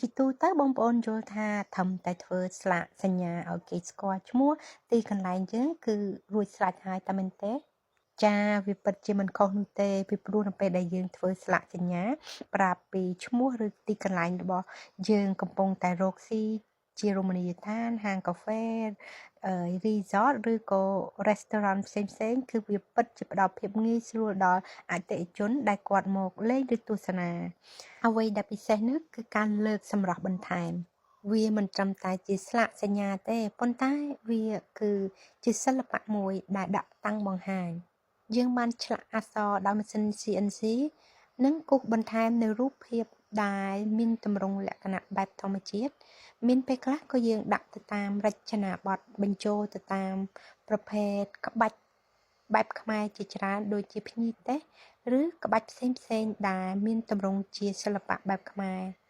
ជាទូទៅបងប្អូនយល់ថាត្រឹមតែធ្វើស្លាកសញ្ញាឲ្យគេស្គាល់ឈ្មោះទីកន្លែងយើងគឺរួចស្រេចហើយតែមែនទេចាវាពិតជាមិនខុសនោះទេពីព្រោះនៅពេលដែលយើងធ្វើស្លាកសញ្ញាប្រាប់ពីឈ្មោះឬទីកន្លែងរបស់យើងកំពុងតែរកស៊ីជារមណីយដ្ឋានហាងកាហ្វេ resort ឬក៏ restaurant ផ្សេងៗគឺវាពិតជាផ្ដល់ភាពងាយស្រួលដល់អតិថិជនដែលគាត់មកលេងឬទស្សនាអ្វីដែលពិសេសនោះគឺការលើកសម្រស់បន្ថែមវាមិនត្រឹមតែជាស្លាកសញ្ញាទេប៉ុន្តែវាគឺជាសិល្បៈមួយដែលដាក់តាំងបង្ហាញយើងបានឆ្លាក់អក្សរដោយម៉ាស៊ីន CNC និងគូសបន្ថែមនូវរូបភាពដែលមានទម្រង់លក្ខណៈបែបធម្មជាតិមានពេលខ្លះក៏យើងដាក់ទៅតាមរចនាបថបញ្ចូលទៅតាមប្រភេទក្បាច់បែបខ្មែរជាច្រើនដូចជាភ្ញីទេសឬក្បាច់ផ្សេងៗដែលមានទម្រង់ជាសិល្បៈបែបខ្មែរ។